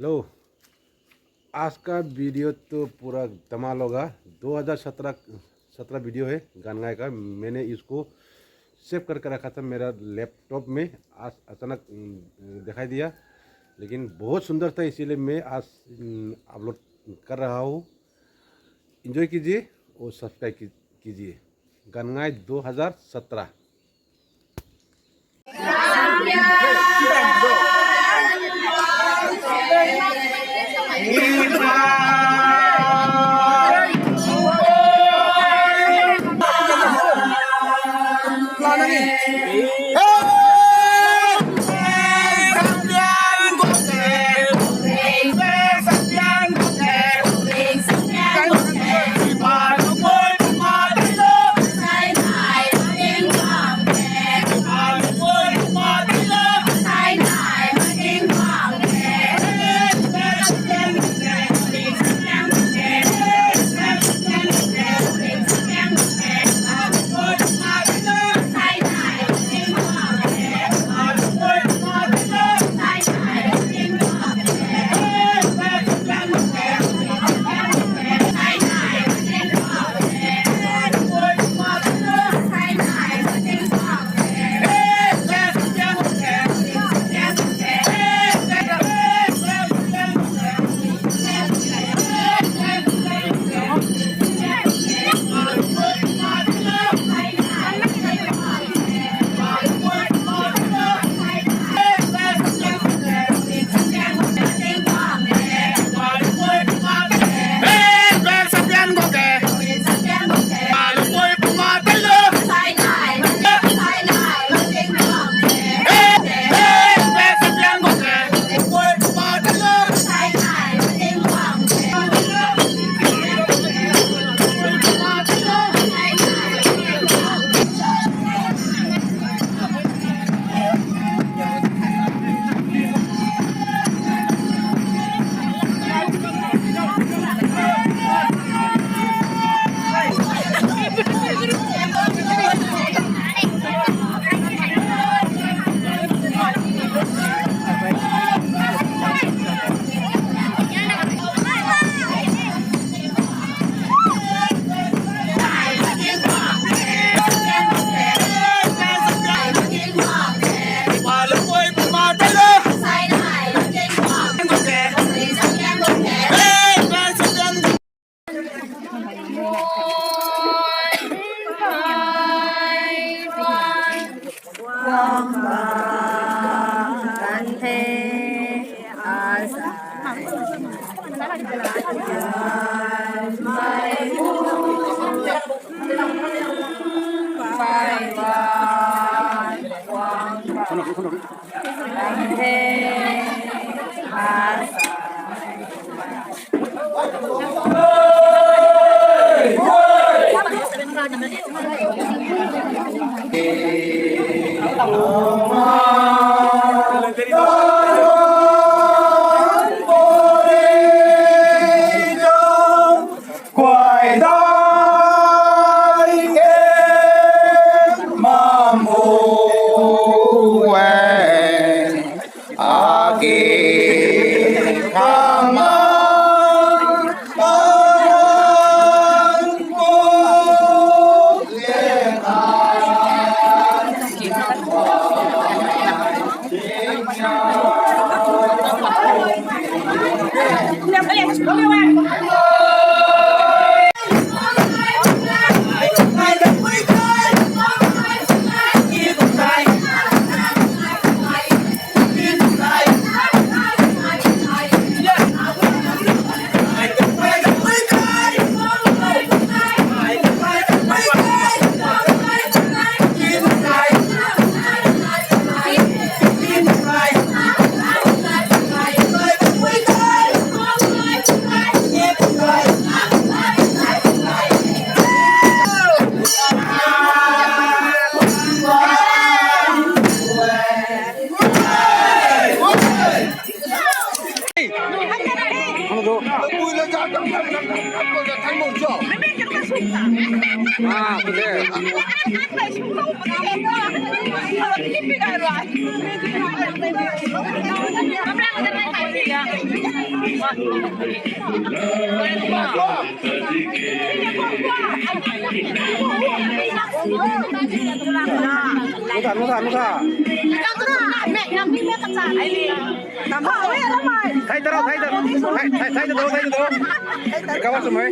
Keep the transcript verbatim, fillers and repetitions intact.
हेलो, आज का वीडियो तो पूरा धमाल होगा। दो हज़ार सत्रह सत्रह वीडियो है गान गाय का। मैंने इसको सेव करके रखा था मेरा लैपटॉप में। आज अचानक, उम, दिखाई दिया, लेकिन बहुत सुंदर था, इसीलिए मैं आज, उम, अपलोड कर रहा हूँ। एंजॉय कीजिए और सब्सक्राइब की-, कीजिए। गान गाय दो हज़ार सत्रह। Nuh tha, nuh tha, nuh tha. Thei ta rau, thei ta rau, thei, thei, thei ta rau, thei ta rau. Kawa sumei.